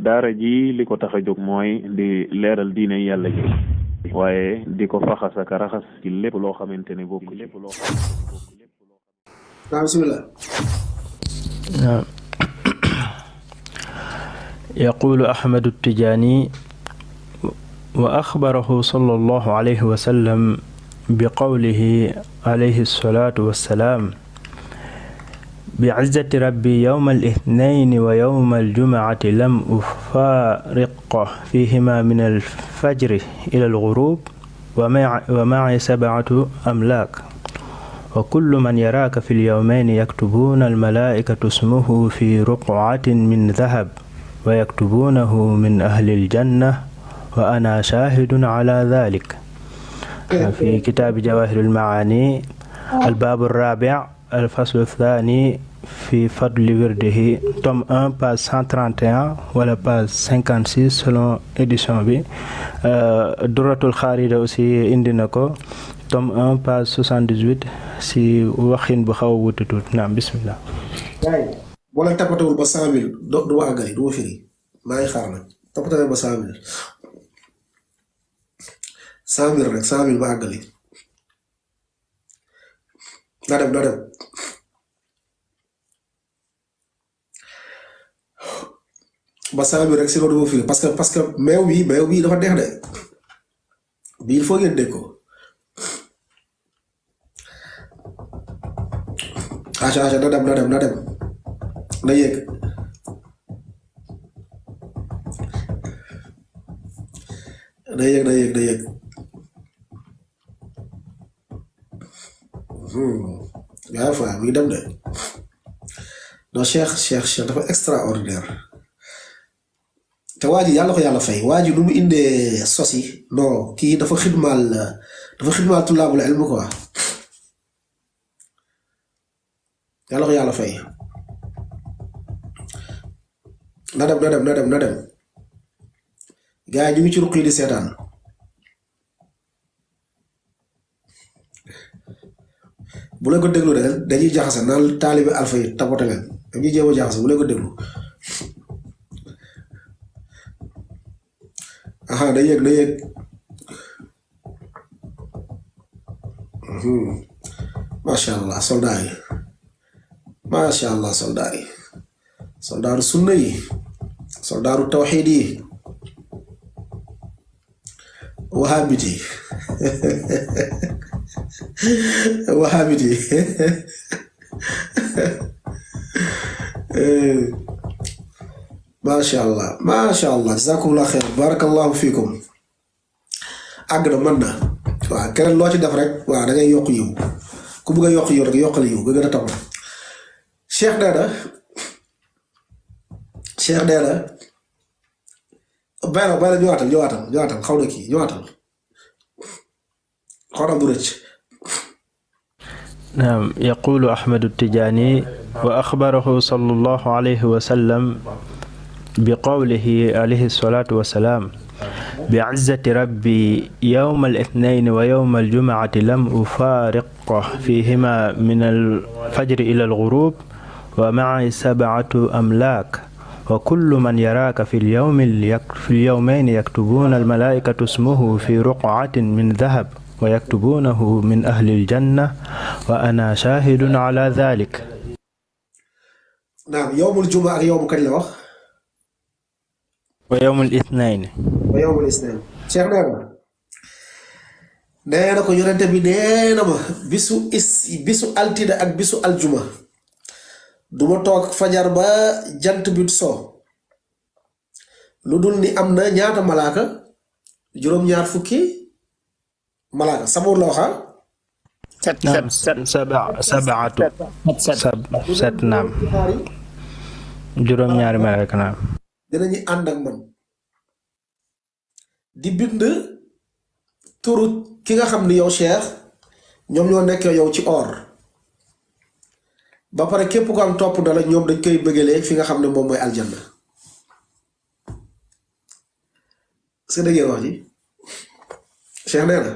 daara ji li ko tax a jóg mooy di leeral diine yàlla ji waaye di ko faxas ak raxas ci lépp loo xamante ne bokk lépp loo bismillah. يقول أحمد التجاني وأخبره صلى الله عليه وسلم بقوله عليه الصلاة والسلام بعزة ربي يوم الاثنين ويوم الجمعة لم أفارق فيهما من الفجر إلى الغروب ومعي 7 أملاك وكل من يراك في اليومين يكتبون الملائكة اسمه في رقعة من ذهب ويكتبونه من أهل الجنة وأنا شاهد على ذلك. في كتاب جواهر المعاني الباب الرابع الفصل الثاني في فضل ورده tome 1 page 131 ولا page 56 selon édition bi. Duratul Kharida aussi indi na ko tome 1 page 78 si waxin bu xaw a wuute tuuti. Naam, bismillah. boo leen tapatewul ba 100 000 du ma àggali du ma firi maa ngi xaar nag tapatewul ba 100 000 rek 100 000 ba àggali na dem ba 100 000 rek si loolu du ma firi parce que meew bi dafa neex de bii il faut ngeen dégg ko aca na dem na yéeg yaa fa mi ngi dem de non Cheikh dafa extraordinaire te waa ji yàlla ko yàlla fay waa ji nu mu indee sos yi non kii dafa xidmaal tullaabul ilm quoi yàlla ko yàlla fay na dem gaa yi ñu ngi ci ruq yi di seetaan bu leen ko déglu de dañuy jaxase naan taalibe alfa yi tapote leen dañuy jéem a jaxase bu leen ko déglu aha da yéeg masha Allah soldat yi masha Allah soldaaru sunna yi soldaaru tawxiid yi wahabiti masha Allah jazakumullah khair barakallahu fikum àgg na mën na waaw keneen loo ci def rek waaw da ngay yokk yiw ku bëgg a yokk yiw rek yokkal yiw nga gën a taw Cheikh nee na bay la ñëwaatal xaw na kii ñëwaatal xaw na bu rëcc. نعم. يقول أحمد التجاني وأخبره صلى الله عليه وسلم بقوله عليه الصلاة والسلام بعزة ربي يوم الاثنين ويوم الجمعة لم أفارق فيهما من الفجر إلى الغروب ومعي 7 أملاك وكل من يراك في اليومين يكتبون الملائكة اسمه في رقعة من ذهب ويكتبونه من أهل الجنة وأنا شاهد على ذلك. نعم. يوم الجمعة يوم كان له ويوم الاثنين Cheikh nee na ko yonente bi nee na ma bisu altine ak bisu aljuma duma toog fajar ba jant bi so lu dul ni am na ñaata malaaka juróom-ñaar fukki malaaka sabu looxa set naam juróom-ñaari malaaka naam dinañu ànd ak man di bind turu ki nga xam ni yow Cheikh ñoom ñoo nekk yow ci or ba pare képp ko am topp dala ñoom dañ koy bëggalee fi nga xam ne moom mooy aljanna est-ce que dégg wax ji Cheikh nee na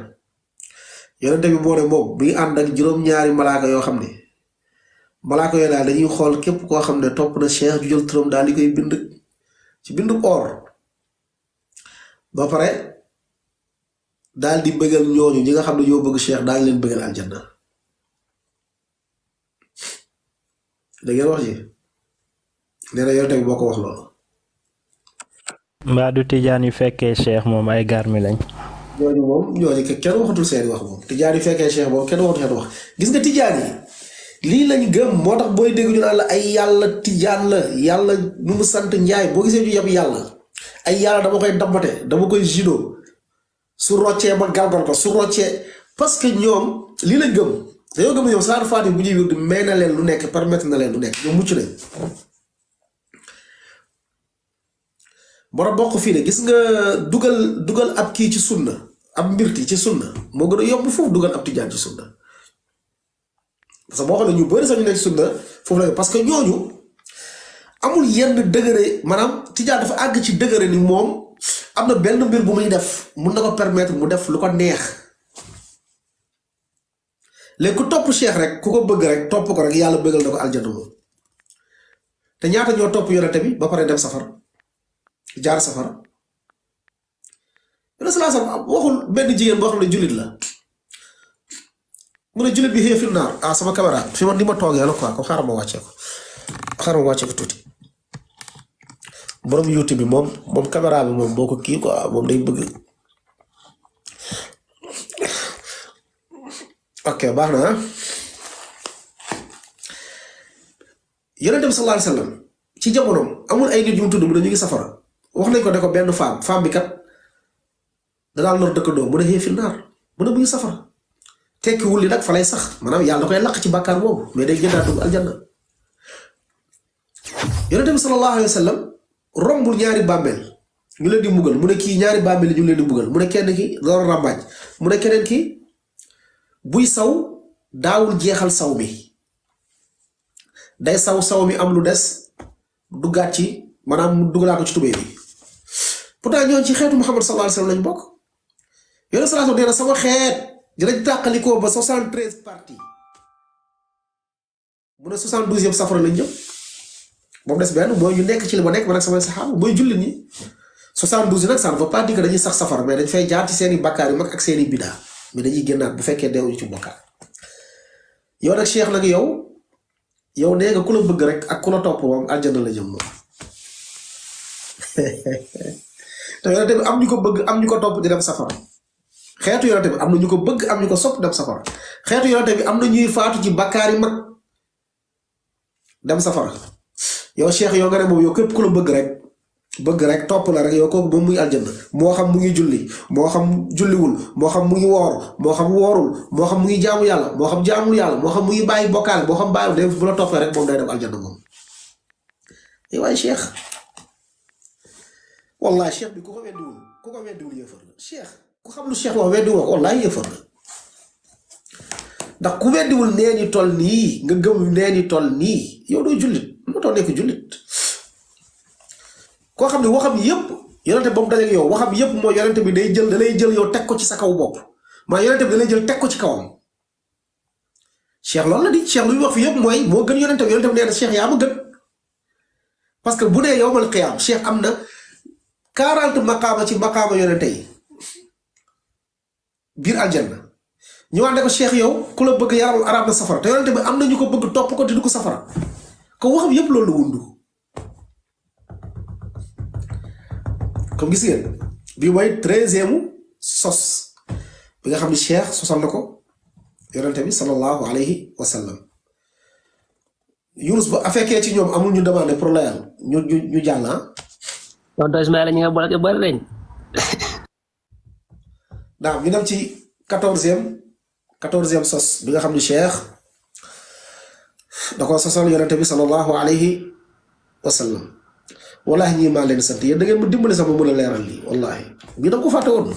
yonente bi moo ne moom bi ànd ak juróom-ñaari malaaka yoo xam ne malaaka yooyu daal dañuy xool képp koo xam ne topp na Cheikh ju jël turam daal di koy bind ci bindu or ba pare daal di bëggal ñooñu ñi nga xam ne ñoo bëgg Cheikh daal leen bëggal aljanna da ngeen wax ji nee na yonent bi boo ko wax loolu mbaa du tijaan yu fekkee Cheikh moom ay garmi lañ ñooñu kenn waxatul seeni wax moom tijaan yu fekkee Cheikh moom kenn waxatul seen wax gis nga tijaan yi lii lañ gëm moo tax booy dégg ñu naan la ay yàlla tijaan la yàlla nu mu sant njaay boo gisee ñu yab yàlla ay yàlla dama koy dammate dama koy judo su roccee ma galgal ko su roccee parce que ñoom lii lañ gëm dañoo gëm ñoom saa faati bu ñuy wér di may na leen lu nekk permettre na leen lu nekk ñoom mucc nañ bora bokk fii ne gis nga dugal ab kii ci sunna ab mbirti ci sunna moo gën a yomb foofu dugal ab tijaan ci sunna parce que boo xam ne ñu bëri sax ñu nekk sunna foofu la parce que ñooñu amul yenn dëgëre maanaam tijaan dafa àgg ci dëgëre ni moom am na benn mbir bu muy def mun na ko permettre mu def lu ko neex léegi ku topp Cheikh rek ku ko bëgg rek topp ko rek yàlla bëggal na ko aljana moom te ñaata ñoo topp yonente bi ba pare dem safar jaar safara yonente salaa sallam waxul benn jigéen boo xam ne jullit la mu ne jullit bi xëy fi naar ah sama caméra fi ma ni ma toogee la quoi ko xaaral ma wàccee ko tuuti borom YouTube bi moom caméra bi moom boo ko kii quoi moom day bëgg ok baax na yonente bi sallallahu alayhi wasallam ci jamonoom amul ay nit yu mu tudd mu ne ñu ngi safara wax nañ ko ne ko benn femme bi kat da daal lor dëkkandoo mu ne xëy fi naar mu ne mu ngi safara tekkiwul li nag fa lay sax maanaam yàlla da koy laq ci bàkkaar boobu mais day gënnaat dugg aljanna yonente bi sallallahu alayhi wasallam rombul ñaari bàmmeel ñu leen di mbugal mu ne kii ñaari bàmmeel ñu leen di mbugal mu ne kenn ki doon ràmbaaj mu ne keneen ki buy saw daawul jeexal saw mi day saw mi am lu des duggaat ci maanaam mu dugalaat ko ci tubéy bi pourtant ñoon ci xeetu Muhammad sallallahu alayhi wasallam lañ bokk yonent sallallahu alayhi wasallam nee na sama xeet dinañ tàqalikoo ba 73 parties mu ne 72 yëpp safara lañ jëm moom des benn mooy ñu nekk ci li ma nekk man ak samay saxaaba mooy jullit ñi 72 yi nag ça ne veut pas dire que dañuy sax safara mais dañ fay jaar ci seeni bakkaar yu mag ak seeni bidaa mais dañuy génnaat bu fekkee deewuñu ci bokkaat yow nag Cheikh nag yow nee nga ku la bëgg rek ak ku la topp moom aljana la jëm moom te yonente bi am ñu ko bëgg am ñu ko topp di dem safara xeetu yonente bi am na ñu ko bëgg am ñu ko sopp dem safara xeetu yonente bi am na ñuy faatu ci bakkaar yi mag dem safara yow Cheikh yow nga ne moom yow képp ku la bëgg rek topp la rek yow kooku moom muy aljanna moo xam mu ngi julli moo xam julliwul moo xam mu ngi woor moo xam woorul moo xam mu ngi jaamu yàlla moo xam jaamul yàlla moo xam mu ngi bàyyi bokkaale moo xam bàyyi bu la toppee rek moom day dem aljanna moom waaye Cheikh wallahi Cheikh bi ku ko weddiwul yëfër la Cheikh ku xam lu Cheikh wax weddiwul wax wallahi yëfër la ndax ku weddiwul nee ñu toll nii nga gëm nee ñu toll nii yow doo jullit moo tax nekk jullit koo xam ne waxam yëpp yonente ba mu dajeeg yow waxam yëpp mooy yonente bi day jël da lay jël yow teg ko ci sa kaw bopp maa yonente bi da lay jël teg ko ci kawam Cheikh loolu la di Cheikh lu ñu wax fi yëpp mooy moo gën yonente bi nee na Cheikh yaa ma gën parce que bu dee yowmal qiyaam Cheikh am na 40 maqaama ci maqaama yonente yi biir aljanna ñu wax ne ko Cheikh yow ku la bëgg yaramam arab na safara te yonente bi am na ñu ko bëgg topp ko te du ko safara ko waxam yëpp loolu la wundu comme gis ngeen bii mooy 13e sos bi nga xam ne Cheikh sosal na ko yonente bi sallallahu alayhi wa sallam Yunus ba a fekkee ci ñoom amul ñu demandé pour layal ñu jàll tonton Ismaïla ñi nga boole ko bari lañ naam ñu dem ci 14e sos bi nga xam ne Cheikh da ko sosal yonente bi sallallahu alayhi wa sallam wallahi ñii maa leen sant yéen da ngeen ma dimbali sama mën a leeral lii wallahi bii dama ko fàtte woon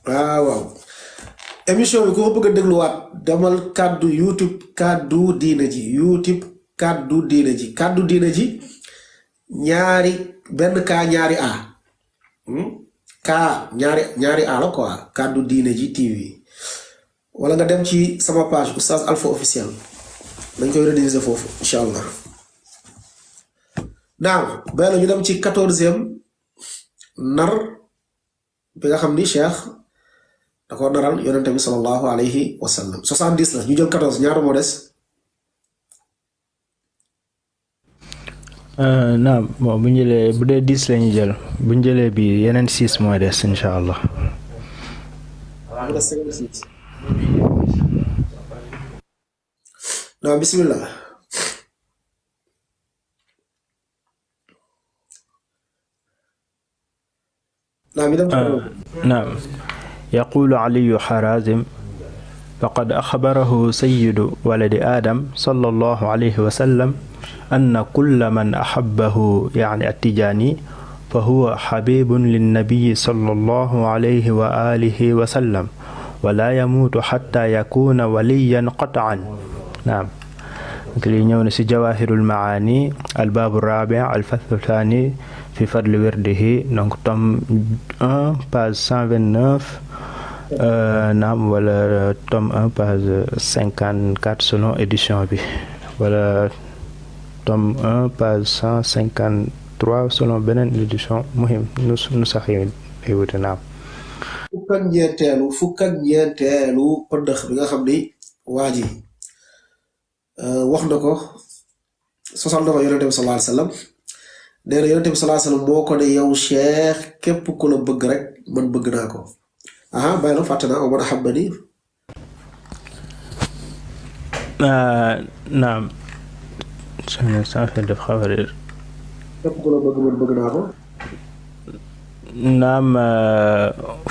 waaw émission bi ku ko bëgg a dégluwaat demal kàddu YouTube kàddu diine ji kàddu diine ji ñaari benn kaa ñaari a kaa ñaari a la quoi kàddu diine ji TV wala nga dem ci sama page Oustaz Alpha officiel dañ koy rediffuser foofu incha allah naaw bay la ñu dem ci 14e nar bi nga xam ni Cheikh da ko naral yonente bi sallallahu alayhi wa sallam 70 la ñu jël 14 ñaata moo des naam bon bu ñu jëlee bu dee 10 la ñu jël bu ñu jëlee bi yeneen 6 mooy des incha allah. mu des 56 non bismillah نعم يقول علي حرازم فقد أخبره سيد ولد آدم صلى الله عليه وسلم أن كل من أحبه يعني التجاني فهو حبيب للنبي صلى الله عليه وآله وسلم ولا يموت حتى يكون وليا قطعا. نعم li ñëw na ci جواهر المعاني الباب الرابع الفصل الثاني في فضل ورده donc tome 1 page 129 naam wala tome 1 page 54 selon édition bi wala tome 1 page 153 selon beneen édition muhim nu sax yi wute naam fukk ak ñeenteelu pëndëx bi nga xam ni waa ji wax na ko sosal na ko yonente bi sallallahu alayhi wasallam nee na yonente bi sallallahu alayhi wasallam moo ko ne yow Cheikh képp ku la bëgg rek man bëgg naa ko bàyyi la fàtte naa man ahabbani naam ça fait def xawarir képp ku la bëgg man bëgg naa ko naam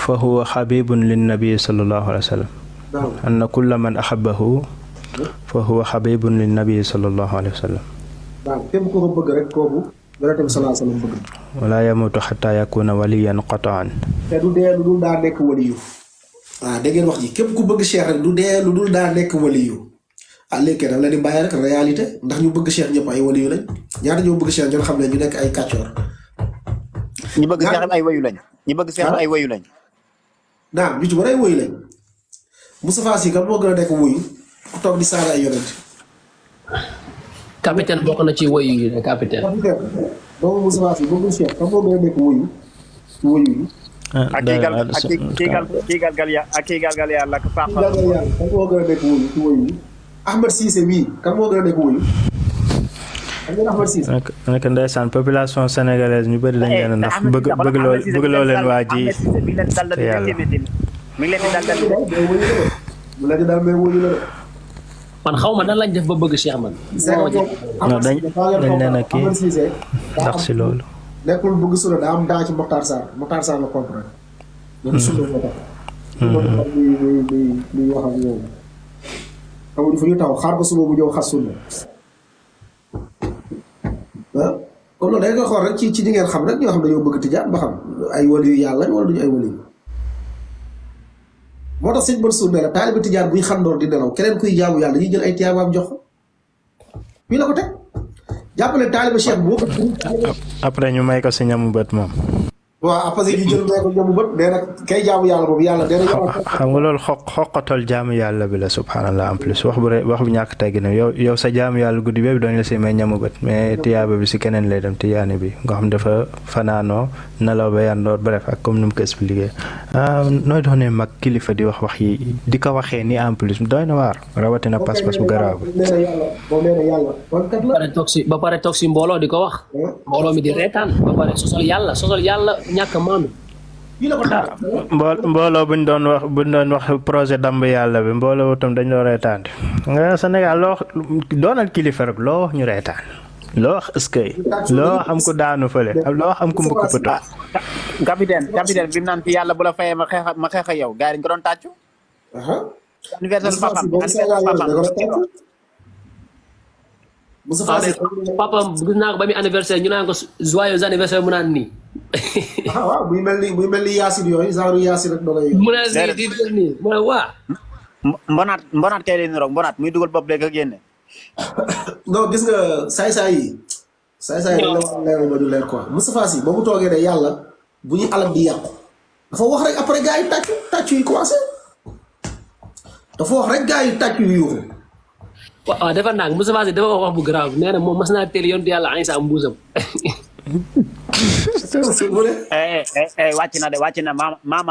fa huwa habibun linnabi sallallahu alayhi wasallam anna kulla man ahabbahu fa huwa habibun linnabi sallallahu alayhi wasallam képp ku ko bëgg rek kooku yonente bi sallallahu alayhi wasallam bëgg wala yamutu hatta yakuna waliyan qat'an te du dee lu dul daa nekk waliyu dégg ngeen wax ji képp ku bëgg Cheikh rek du dee lu dul daa nekk waliyu léegi daf leen di bàyyi rek réalité ndax ñu bëgg Cheikh ñëpp ay waliyu lañ ñaata ñoo bëgg Cheikh ñoo xam ne ñu nekk ay kàccoor ñi bëgg Cheikh ay wayu lañ ñi bëgg Cheikh ay wayu lañ naam ñu ci bari ay wayu lañ Moustapha Sy kan moo gën a nekk wuyu ku toog di saaga ay yonent capitaine bokk na ci woyu yi de capitaine doomu Moustapha Sy bëggul Cheikh kan moo gën a nekk wuyu ci wuyu yi kii galgal yàlla ak Papa kan moo gën a nekk wuyu ci wuyu yi Ahmed Cissé bii kan moo gën a nekk wuyu nag ndeysaan population sénégalaise ñu bëri dañ leen ndax bëgg loo leen waa ji mi ngi leen di dal mu leen di dal mais wuyu la man xaw ma nan lañ def ba bëgg Cheikh man dañ leen a kii ndax si loolu nekkul bëgg sula daa am daa ci Mokhtar Sarr la comprendre loolu sula ko tax li wax ak yow xamul fu ñu taw xaar ba suba bu ñëw xas sunna kon loolu da nga xool rek ci ñi ngeen xam rek ñoo xam dañoo bëgg tijaan ba xam ay wali yu yàlla wala duñu ay wali yu moo tax sëñ Mansour ne la taaliba tijaan buy xandoor di nelaw keneen kuy jaamu yàlla ñuy jël ay tiyaabaam jox ko fii la ko teg jàppale taaliba Cheikh boo après ñu may ko si ñamu bët moom waaw après ñu jël may ko ñamu bët nee na kay jaamu yàlla boobu yàlla nee na xam nga loolu xoqatal jaamu yàlla bi la subhanallah en plus wax bu ñàkk teggi na yow sa jaamu yàlla guddi bi doon la si may ñamu bët mais tiyaaba bi si keneen lay dem tiyaani bi nga xam dafa fanaanoo nelaw ba yandoor bref ak comme nu mu ko expliqué nooy doonee mag kilifa di wax yi di ko waxee ni en plus doy na waar rawatina pas-pas bu garaaw ba pare toog si mbooloo di ko wax mbooloo mi di reetaan ba pare sosal yàlla ñàkk maandu mbooloo buñ doon wax projet damb yàlla bi mbooloo tam dañ loo reetaan nga Sénégal loo doonal kilifa rek loo wax ñu reetaan loo wax est-ce loo wax am ku daanu fële loo wax am ku mbukk pëto capitaine bi mu naan fi yàlla bu la fayee ma xeex ak yow gars yi dañ ko doon tàccu anniversaire papa gis naa ko ba muy anniversaire ñu naan ko joyeux anniversaire mu naan nii waaw muy mel ni Yaasin yooyu genre Yaasin rek doon mu ne nii mu ne waa mbonaat kay leen roog mbonaat muy dugal bopp léegi ak génne non gis nga saay-saay yi la wax leeral ma du leer quoi Moustapha Sy ba mu toogee ne yàlla bu ñu alal di yàqu dafa wax rek après gars yi tàccu yi commencé dafa wax rek gars yi tàccu yu yuuxu waaw dafa nang Moussa Fassi dafa wax bu grave nee na moom mas naa teel yontu yàlla Isa mbuusam. wàcc na de wàcc na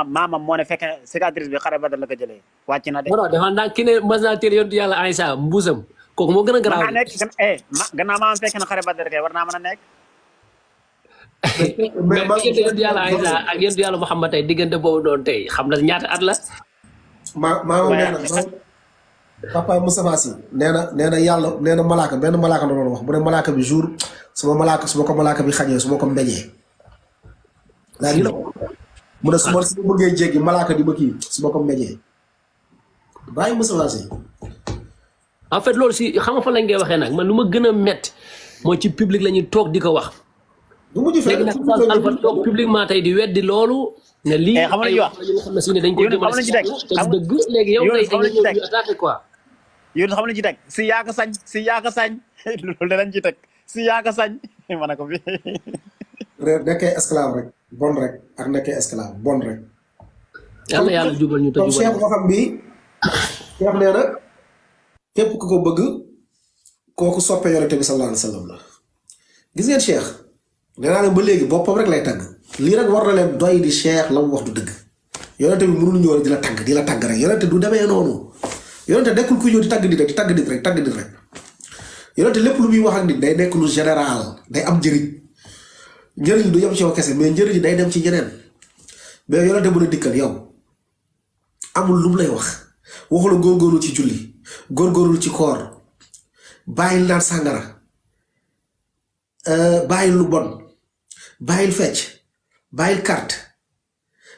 maama moo ne fekk cicatrice bi xare Badar la ko jëlee wàcc na de. non dafa nang ki ne mas naa teel yontu yàlla Isa mbuusam kooku moo gën a grave. gannaaw maama fekk na xare Badar kay war naa mën a nekk. mais diggante yontu yàlla Isa ak yontu yàlla Muhammad tey diggante boobu doon tey xam na ñaata at la. maama nee na papa Moussa Fassi nee na yàlla nee na malaaka benn malaaka la doon wax bu ne malaaka bi jour su ma ko malaaka bi xañee su ma ko mbeñee léegi la mu ne su ma bëggee jéggi malaaka di ma kii su ma ko mbeñee bàyyi Moussa Fassi. en fait loolu si xam nga fa lañ koy waxee nag man lu ma gën a métti mooy ci public la ñuy toog di ko wax. du mujj fekk léegi nag Oustaz Alpha toog publiquement tey di weddi loolu. ne lii xam nga li ñuy wax xam ne si ne dañ ko jëmale si dëgg léegi yow tey dañuy ñëw ñu attaqué quoi. yow xam nañu ci teg si yaaka sañ loolu danañ ci teg si yaaka sañ ma ne ko fi. nekkee esclave rek bon rek ak nekkee esclave bon rek. yàlla yàlla jubal ñu te jubal Cheikh boo xam bi Cheikh nee na képp ku ko bëgg kooku soppe yonent bi sallallahu alayhi wa sallam la gis ngeen Cheikh nee naa leen ba léegi boppam rek lay tagg lii rek war na leen doy di Cheikh la mu wax du dëgg yonent bi mënul ñëw di la tagg rek yonent du demee noonu. yonente nekkul ku ñëw di tagg nit rek yonente lépp lu muy wax ak nit day nekk lu général day am njëriñ du yem ci yow kese mais njëriñ day dem ci ñeneen mais yonente bu la dikkal yow amul lu mu lay wax waxula góorgóorlu ci julli góorgóorlu ci koor bàyyil naan sàngara bàyyil lu bon bàyyil fecc bàyyil carte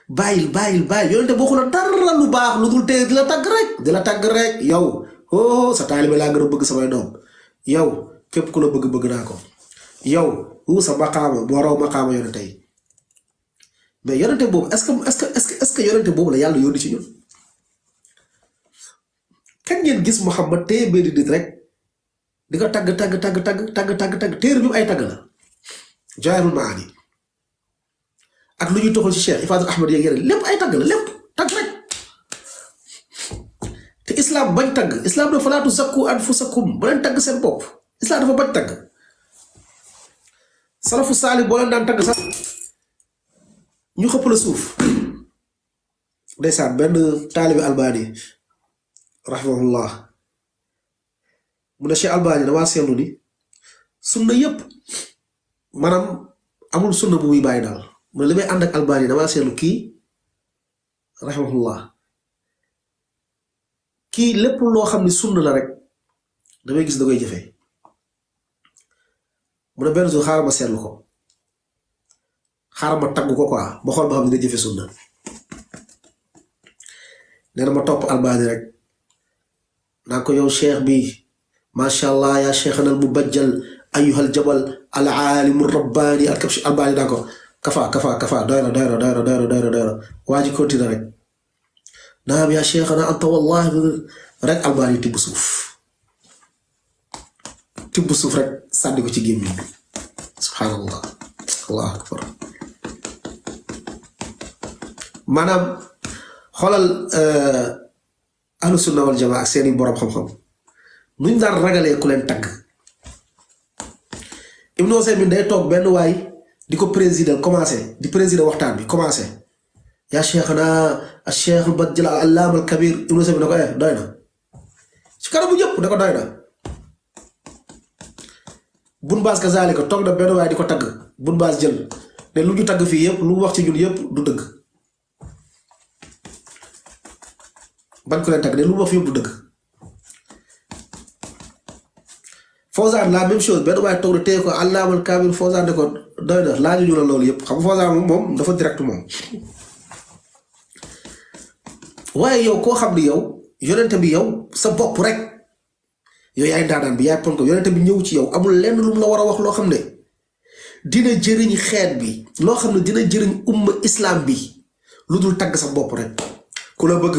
bàyyil yonente boo xula dara lu baax lu dul tey di la tagg rek yow sa taalibe laa gën a bëgg samay doom yow képp ku la bëgg naa ko yow sa maqaama boo raw maqaama yonente yi mais yonente boobu est-ce que yonente boobu la yàlla yónni ci ñun kañ ngeen gis Muhammad téye benn nit rek di ko tagg téere bi ay tagg la Jawaahirul Maani ak lu ñuy toxal ci Cheikh Ifadul Ahmad yeeg yeneen lépp ay tagg la lépp tagg rek te islam bañ tagg islam dafa falaa tuzakku anfusakum bu leen tagg seen bopp islam dafa bañ tagg salafu saali boo leen daan tagg sax ñu xëpp la suuf ndeysaan benn taalibi Albani rahimahullah mu ne Cheikh Albani damaa seetlu ni sunna yëpp maanaam amul sunna bu muy bàyyi daal mu ne li may ànd ak Albani damaa seetlu kii rahimahullah kii lépp loo xam ne sunna la rek damay gis da koy jëfee mu ne benn jour xaaral ma seetlu ko xaaral ma tagg ko quoi ba xool ba xam ne dina jëfe sunna nee na ma topp Albani rek naa ko yow cheikh bi macha allah yaa cheikhana al mubajjal ayyuhal jabal al aalimu rabbaani al kabshi Albani naa ko kafa doy na waa ji continue rek naam yaa cheikhana anta wallahi rek Albani tibb suuf rek sànni ko ci gémmiñ bi subhanallah allahu akbar maanaam xoolal ahlu sunna wal jamaa ak seeni borom xam-xam nuñ daan ragalee ku leen tagg Ibnu Usaymin day toog benn waay di ko présider commencé di présider waxtaan bi commencé yaa cheikhana al cheikh al badjal al allaam al kabir Ibnu Usaymin ne ko doy na ci kanamu ñëpp ne ko doy na Bun Baas kazaalika toog na benn waay di ko tagg Bun Baas jël ne lu ñu tagg fii yëpp lu mu wax ci ñun yëpp du dëgg bañ ko leen tagg ne lu mu wax fi yëpp du dëgg Fawzaan la même chose benn waaye toog na téye ko allaamal kaamil Fawzaan ne ko doy na laaju ñu la loolu yëpp xam nga Fawzaan moom dafa direct moom waaye yow koo xam ni yow yonente bi yow sa bopp rek yow yaay ndaanaan bi yaay pon ko yonente bi ñëw ci yow amul lenn lu mu la war a wax loo xam ne dina jëriñ xeet bi loo xam ne dina jëriñ umma islam bi lu dul tagg sa bopp rek ku la bëgg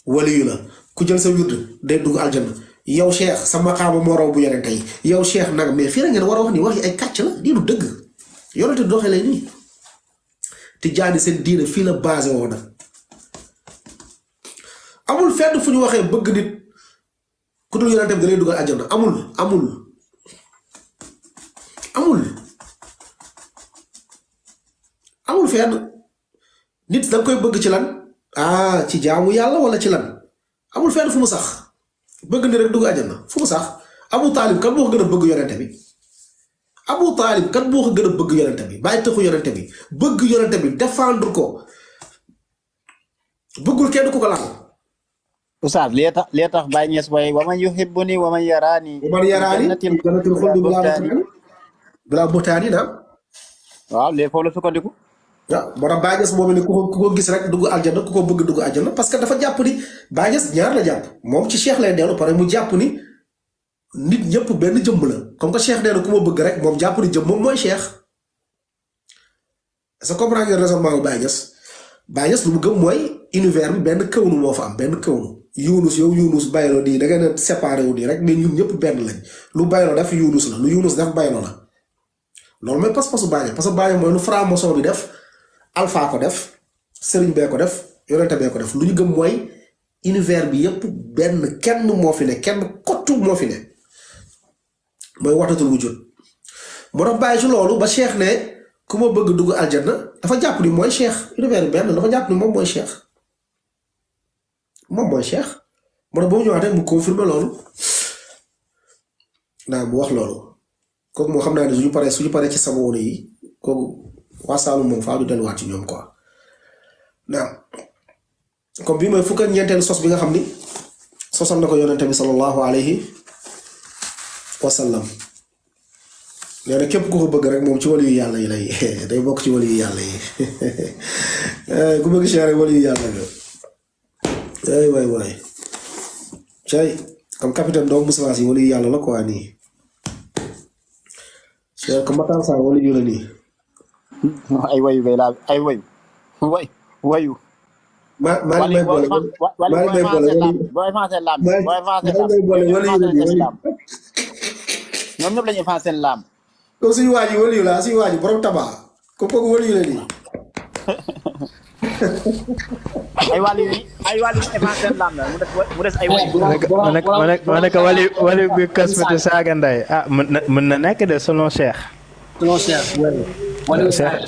waliyu la ku jël sa wird day dugg aljanna yow cheikh sa maqaama moo raw bu yonente yi yow cheikh nag mais fii la ngeen war a wax ni wax yi ay kàcc la lii du dëgg yonente doxee lay nii te jaani seen diina fii la basé woo nag amul fenn fu ñu waxee bëgg nit ku ku dul yonente bi da lay dugal àjjana amul fenn. nit da nga koy bëgg ci lan ci jaamu yàlla wala ci lan amul fenn fu mu sax bëgg ni rek dugg àjjana fu mu sax. Abu Talib kan moo ko gën a bëgg yonente bi Abu Talib kan moo ko gën a bëgg yonente bi bàyyi taxu yonente bi bëgg yonente bi défendre ko bëggul kenn ku ko laal. Oustaz li tax Baye Niass way wa man yuhibbuni wa man yarani jannatil khuldi bila buhtaani na waaw léegi foofu la sukkandiku. waaw moo tax Baye Niass moom ne ku ko gis rek dugg aljana ku ko bëgg dugg aljana parce que dafa jàpp ni Baye Niass ñaar la jàpp moom ci Cheikh lay dellu pare mu jàpp ni nit ñëpp benn jëmm la comme que Cheikh nee na ku ma bëgg rek moom jàpp ni jëmm moom mooy Cheikh. est-ce que comprendre ngeen raisonnement bu Baye Niass lu mu gëm mooy univers bi benn kawnu moo fa am benn kawnu Yunus Baylo nii da ngeen a séparé wu nii rek mais ñun ñëpp benn lañ lu Baylo def Yunus la lu Yunus def Baylo la loolu mooy pas-pasu Baye parce que Baye mooy lu franc-maçon bi def Alpha ko def Serigne bee ko def yonente bee ko def lu ñu gëm mooy univers bi yëpp benn kenn moo fi ne kenn kottu moo fi ne mooy waxtatul wujud moo tax Baye ci loolu ba Cheikh ne ku ma bëgg dugg aljanna dafa jàpp ni mooy Cheikh univers bi benn dafa jàpp ni moom mooy Cheikh moo tax boobu ñëwaatee mu confirmer loolu mu wax loolu kooku moo xam naa ne suñu paree ci sama woon yi kooku waa Saalum moom faa du delluwaat ci ñoom quoi naam comme bii mooy fukk ak ñeenteelu sos bi nga xam ni sosal na ko yonente bi sallallahu alayhi wa sallam nee na képp ku ko bëgg rek moom ci waliyu yàlla yi lay day bokk ci waliyu yàlla yi ku bëgg Cheikh rek waliyu yàlla nga waay cay comme capitaine doomu Moussa Sy waliyu yàlla la quoi nii Cheikh comme Matar Sarr waliyu la nii ay wayu bay laa ay wayu maa may boole booy effacé laam ñoom ñëpp lañu effacé seen laam comme suñu waa ji waliyu la suñu waa ji borom tabax comme kooku waliyu la nii ay waliyu effacé seen laam la mu des ay wayu ma ne ko waliyu bi kasfatu saaga nday mën na nekk de selon Cheikh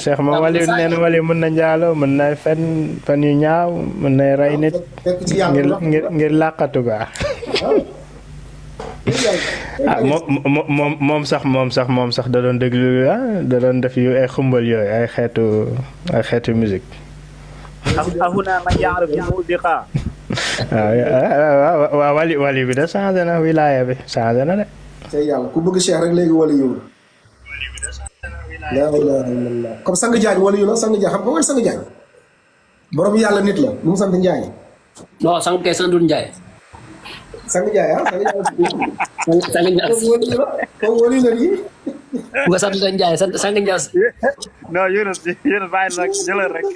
Cheikh moom waliyu nee na waliyu mën na njaaloo mën na fen yu ñaaw mën na rey nit ngir làqatu quoi moom sax da doon déglu da doon def yu ay xumbal yooyu ay xeetu musique ahuna man ya'rif musiqa waaw wali bi de changé na wilaya bi changé na de tey yàlla ku bëgg Cheikh rek léegi waliyu la ilaha illallah comme sang Jaañ waliyu la sang Jaañ xam nga mooy sang Jaañ borom yàlla nit la mu sant Njaay non sang kay santul Njaay sang Njaay sang Njaay ko waliyu la nii nga sant Njaay sang Njaay non Yunus bàyyi nag jëlal rek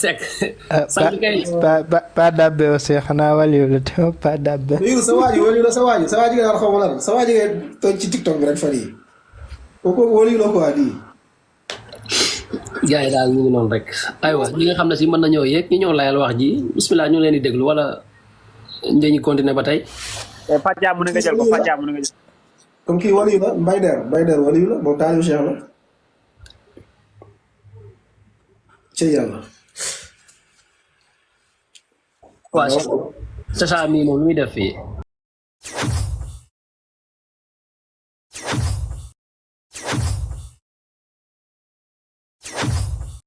sek sang kay pa dabbe aussi xanaa waliyu la te pa dabbe Yunus sa waaji waliyu la sa waaji nga war xaw ma lan sa waaji nga toog ci TikTok bi rek fan yi kooku waliyu la quoi nii gars yi daal ñu ngi noonu rek aywa ñi nga xam ne si mën nañoo yéeg ñu ñëw layal wax ji bismillah ñu leen di déglu wala njëñi continuer ba tey Fatia mu ne nga jël ko Fatia mu ne nga jël comme kii waliyu la Mbaye Der waliyu la moom taalibu Cheikh la ci yàlla waaw Sacha mii moom lu muy def fii